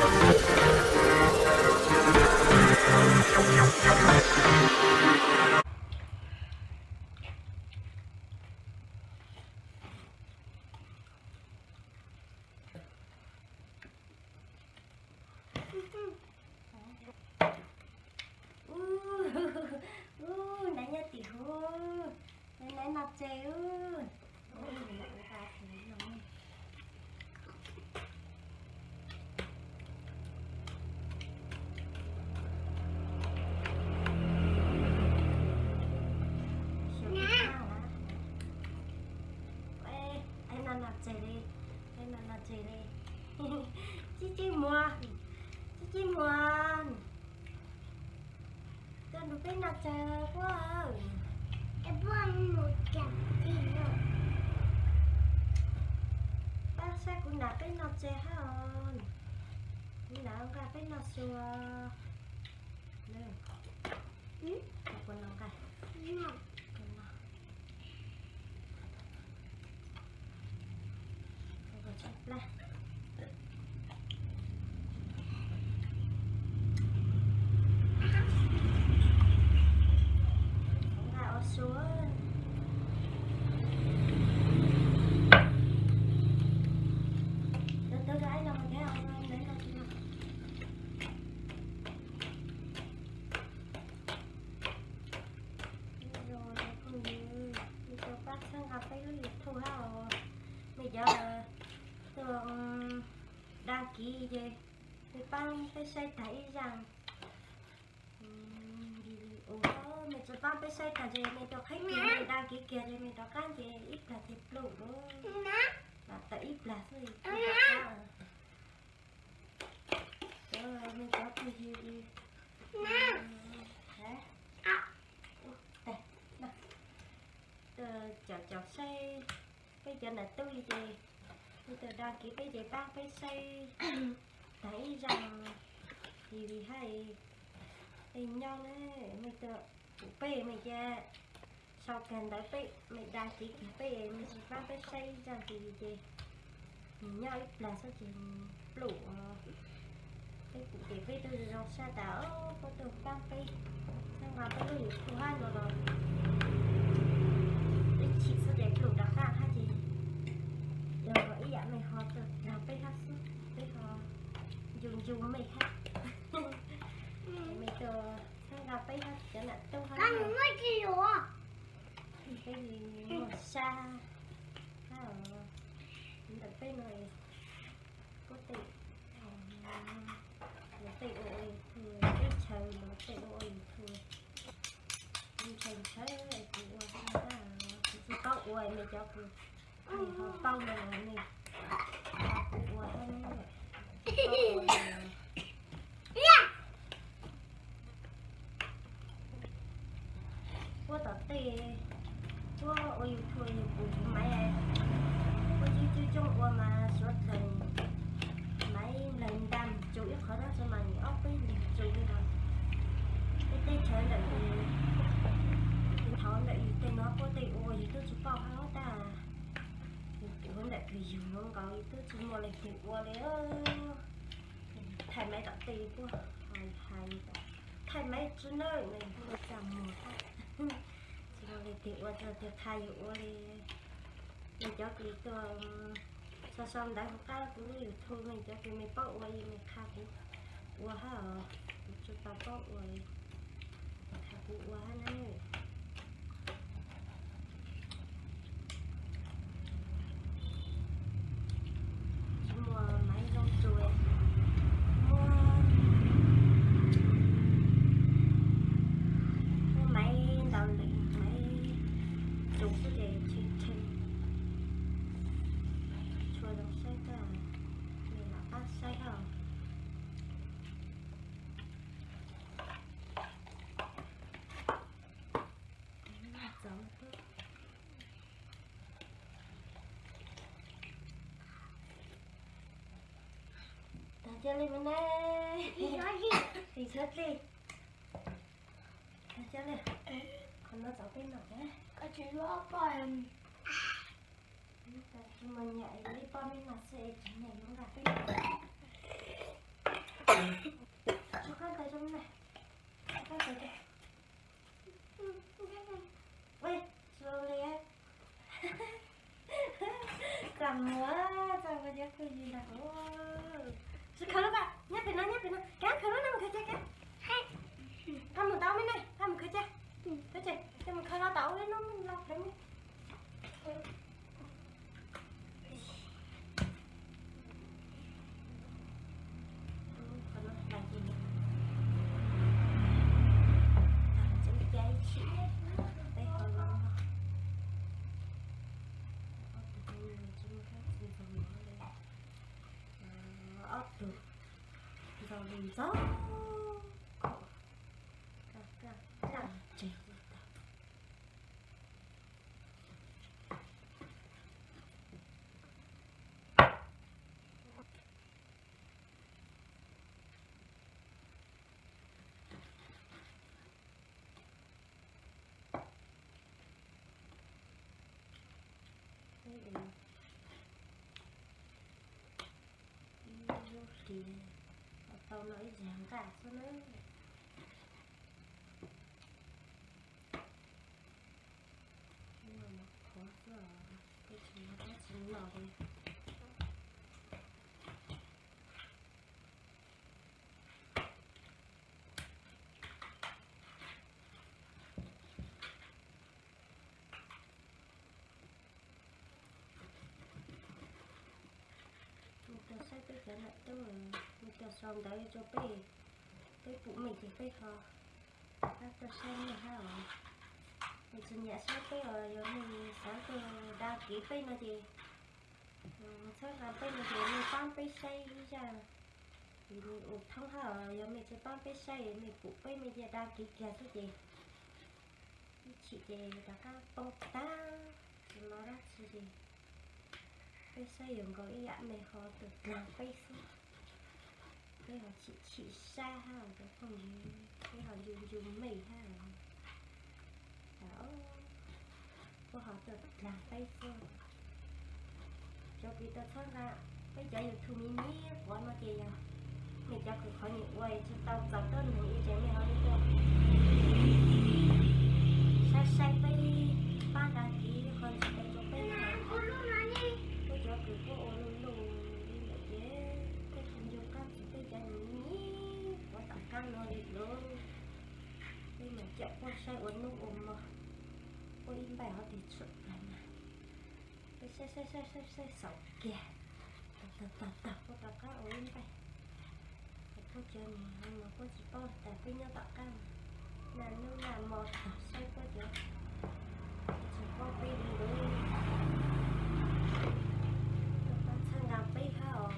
Ub, nab nyob tim huv, nab noj tsev ub. Noj noj tsev li, noj noj tsev li. Tib tib muag, tib tib muag. Tuaj nrog peb noj tsev puab. Pab saib kuv nam peb noj tsev hab. Kuv nam nqa peb noj sua. Kuv nam nqa. Pab txhawb nqa peb lub YouTube hab os. Mej cov tuaj dag kiv ces mej paab peb saib taag ib zaaj. Mej tsi paab peb saib taag ces mej tau qheb kiag, mej dag kiv kiag ces mej rov qaab ces ib plag ces pluj lawm. Lam tawm ib plag xwb. Mej cov phooj ywg, caum caum saib peb cov nam tub ces mej tau dag kiv peb ces paab peb saib taag ib zaaj. Vim hab peb nyob na, mej tau pum peb mej ces sau kag ntawv peb, mej dag kiv kag peb, mej tsi paab peb saib ib zaaj vim ces nws nyob ib plag xwb ces pluj. Peb pum ces peb tug zoo sab tas puab tug paab peb, txhawb nqa peb lub YouTube hab no los ib chim xwb ces pluj rov qaab hab ces yog ib yam mej ho tau dag peb hab xwb, peb ho ncu ncu mej hab. Mej tau txhawb nqa peb hab cov nam tub hab. Peb li muaj sab hab os. Ntawm peb no puab tej, luag tej ua ua YouTube, teb chaws luag tej ua ua YouTube. Ntshaw ntshaw kuv ua hab, kuv tsi paub ua, mej cov kws ho paub no mej kuv ua hab. Puab tom tej, puab ua YouTube yog kuv kuv maiv, puab coob coob coob ua mas suav dlawg maiv nplawg nta mus tsuj ib qhov dlaab tsi mas nim ob peb leeg tsuj li no. Tej teb chaws ntawm, thaum ntawm yus tej no puab tej ua yus tub tsi paub hab tab, yus pum ntawm kws yug nuav nkaus yus tub tsi muaj leej twg ua li. Thaij maiv tom tej puab hais, thaij maiv tsi nawb, tsi muaj leej twg ua tsi tiag qha yus ua li. Mej cov kws tuaj sau sau ntawv hauv qab kuv lub YouTube, mej cov kws mej paub ua mej qha kuv ua hab os, kuv tsi tau paub ua li, qha kuv ua hab na. Tsi muaj maiv zoo tsuj, muaj, muaj maiv ntau lawm, maiv tsuj xwb ces tshee tshee, tshua zoo saib tag, mej lam pab saib hab. Tag cia li me ne, tis txhua dlig. Tag cia li, qhov no txaus peb noj na. Tsis muaj nyiaj, ib pob meb noj xwb es tsis muaj nyiaj nqa peb noj. Tus ntxo li ntxo khaum, kaj kaj kaj tsev tag. Ib lub hlis, tau no ib zag nqaj xwb na. Qhuav xwb os, tej tsis muaj dab tsi noj li. Mus rau saib peb cov nam tub, mus rau sau ntawv rau peb, peb pum mej ces peb ho rov qab tuaj saib mej hab os. Yog tsis nyiam saib peb os, yog mej xav tuaj dag kiv peb no ces, txhawb nqa peb no ces mej paab peb saib ib zaj, vim nws ua thoob hab os. Yog mej tsis paab peb saib, mej pum peb mej cia dag kiv kiag xwb ces ib chim ces rov qab poob tag, tsis muaj dab tsi li. Peb saib yuav nkaus ib yam mej ho tuaj dlaag peb xwb. Peb ho chim chim sab hab cov phooj ywg, peb ho ncu ncu mej hab. Puab ho tuaj dlaag peb xwb. Cov kws tau txhawb nqa peb cov YouTube miv miv quav no ces yog mej cov kws qhov nyiam ua tsis tau txaus tuab neeg li ces mej ho tuaj saib saib peb, paab dag kiv qhov ntawd rau peb na. Peb cov kws puab ua luj luj li ntawd ces peb kuj nco qab txug peb cov miv miv quav tom qaab no li lawm. Peb mas cawm puab saib ua nub ua mo, puab ib npaij ho tig tshwm plawg mas peb saib saib saib saib xaus kiag, tag tag tag puab rov qab ua ib npaij. Puab cov niag no puab tsis paub tas peb nyob tom qab, naj nub naj mo tag saib puab cov tsis paub peb li lawm. Txhawb nqa peb hab os.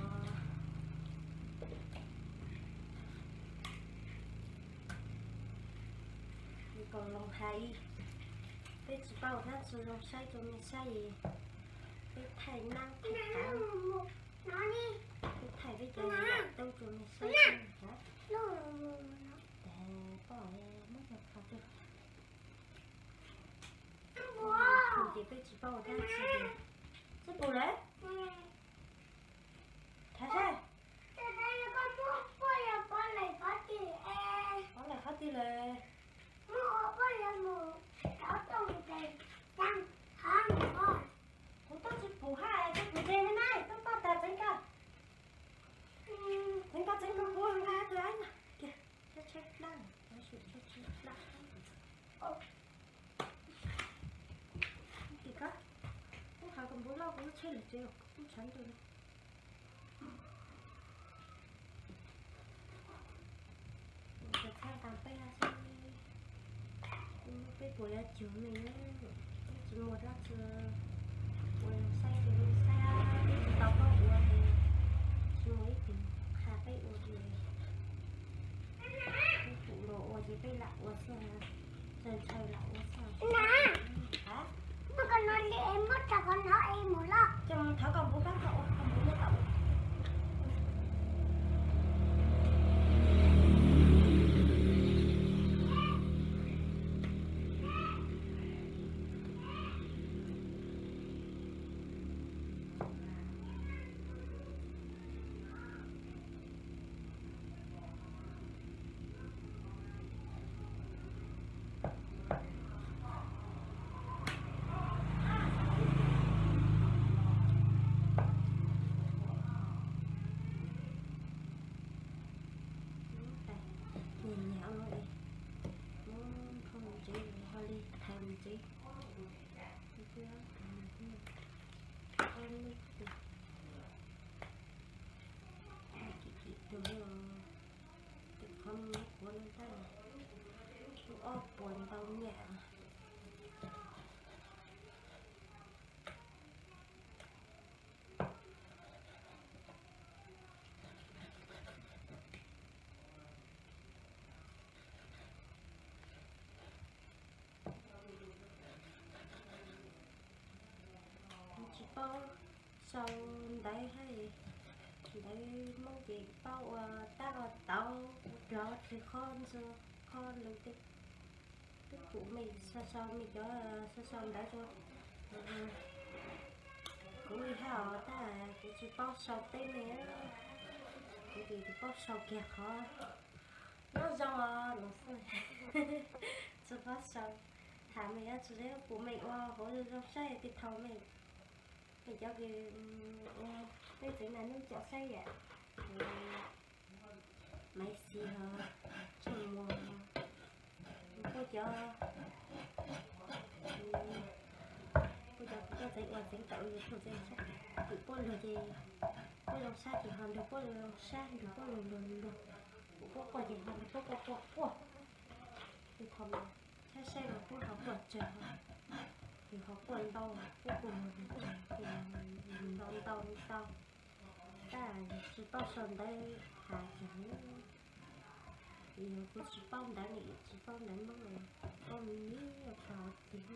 Kaus loos hais, peb tsis paub dab tsi zoo saib rau mej saib, peb thaij nab thaij qav, peb thaij peb cov nam tub rau mej saib. Tes poj muab cov kho twg, ces peb tsis paub dab tsi. Txawj pum lawm. Thav sab, pov lawm qhov twg lawm? Kuv twb tsis pum hab, twb pum ntse li na, twb paj tas tseev koj, tseev koj tseev koj kuv nqa tus aib no. Tshaib tshaib plab, tshaib plab. Tim koj, kuv has kom npuv loj kuv lub tsheb lawm tsev, kuv tshav ntuj li. Txhawb nqa peb hab seb peb puas yuav cuag mej, peb tsis muaj dab tsi ua, saib ces mej saib, peb tsis tau paub ua ces tsis muaj ib tug qha peb ua li. Peb pum luag ua ces peb lam ua xwb, ntshaw ntshaw lam ua xwb. Ces mus thov koj npuv kab koj ua, koj npuv nyob tau. Nyiam nyiam ua es muab nphoo ntsev ho li thaiv ntsev. Kim kim tus, tus qhov muag quav no tab lub ob puas ntau nyiam. paub sau ntawv hab, ntawv Hmoob ces paub ua tab ua tauv, rov tsis qhov ntxuag qhov lus tej, twb pum mej sau sau mej cov sau sau ntawv rua kuv li hab os, tab kuv tsis paub sau teb mej, kuv ces tsis paub sau kiag qhov. Nyob zoo os, tsis paub sau, tham mej yuav tsis pum mej ua hauv zoo saib tej thaum mej, mej cov kws ua peb tsev na nub cov saib yam Maiv Xis, Tsooj Muas, puab cov, puab cov kuv tuaj tseev ua tseev tawm YouTube tsev saib, pum puab luag ces puab zoo sab ces ho nrug puab zoo sab, nrug puab luag luag luag, pum puab quaj ces ho nrug puab quaj quaj quaj. Tej thaum saib saib los puab ho quaj tsawg, yus ho quaj ntau, puab kuj luag luag tsawg, ntau ntau ntau. Tab yus tsis paub sau ntawv has ces, yog kuv tsis paub ntawv ne, tsis paub ntawv Hmoob, paub me me kawg ces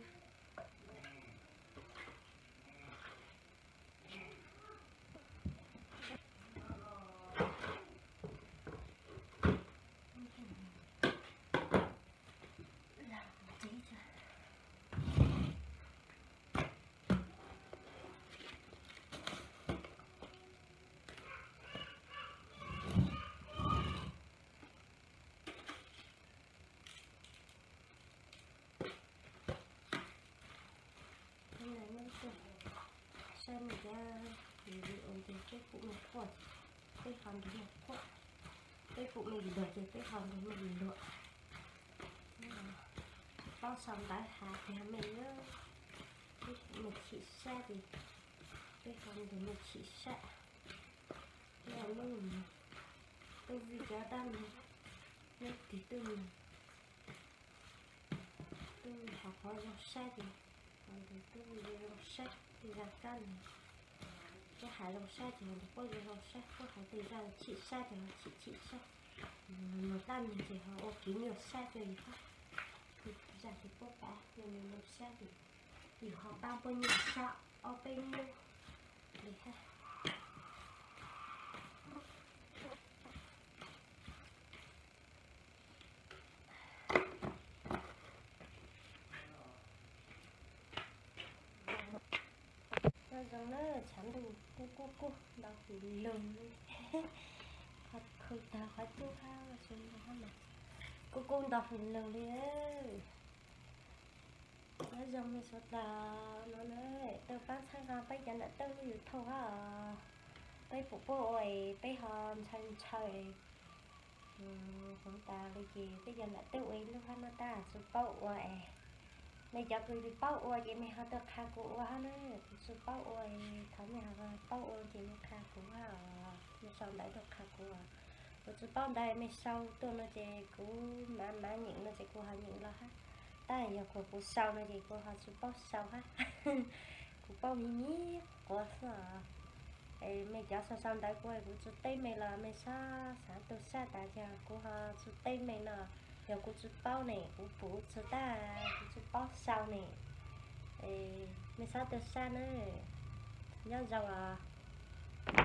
Saib mej cov video ces peb pum mej quaj, peb ho nrug mej quaj, peb pum mej luag ces peb ho nrug mej luag. Paub sau ntawv has tias mej, peb pum mej chim sab ces peb ho nrug mej chim sab. Peb lub, tuj vij cov dab neeg, lub twg tuj neeg, tuj vij has qhov zoo sab ces ho nrug tuj vij zoo sab, tej zaj dab neeg, puab has zoo sab ces ho nrug puab zoo sab, puab has tej zaj chim sab ces ho chim chim sab. Luag dab neeg ces ho ua kev nyuaj sab rua yus hab. Zaj ces puab pab yus nyuaj sab ces yus ho pab puab nyuaj sab ob peb hnub li hab. Nyob zoo na, tshav ntuj kuj kuj kuj ntau hwm lug li. Qhov khu tag qhov cub hab zoo hab mas kuj kuj ntau hwm lug li. Nyob zoo mej suav dlawg no na, tau paab txhawb nqa peb cov nam tawj lub YouTube hab os. Peb pum puab ua es peb ho ntshaw ntshaw hmoov tas li ces peb cov nam tawj ua ib lub hab no tab tsis paub ua es. Mej cov kws paub ua ces mej ho tuaj qha kuv ua hab na, kuv tsis paub ua, thov mej ho paub ua ces mej qha kuv hab os, mej sau ntawv tuaj qha kuv os. Kuv tsis paub ntawv mej sau tuaj no ces kuv mav mav nyeem no ces kuv ho nyeem los hab. Tab yog kuv, kuv sau no ces kuv ho tsis paub sau hab. Kuv paub miv miv quav xwb os. Es mej cov sau sau ntawv kuv, kuv tsis teb mej los mej xob xav tu sab tas ces kuv ho tsis teb mej no. Yog kuv tsis paub ne, kuv pum tsis tag, kuv tsis paub sau ne. Mej xob tu sab na. Nyob zoo os.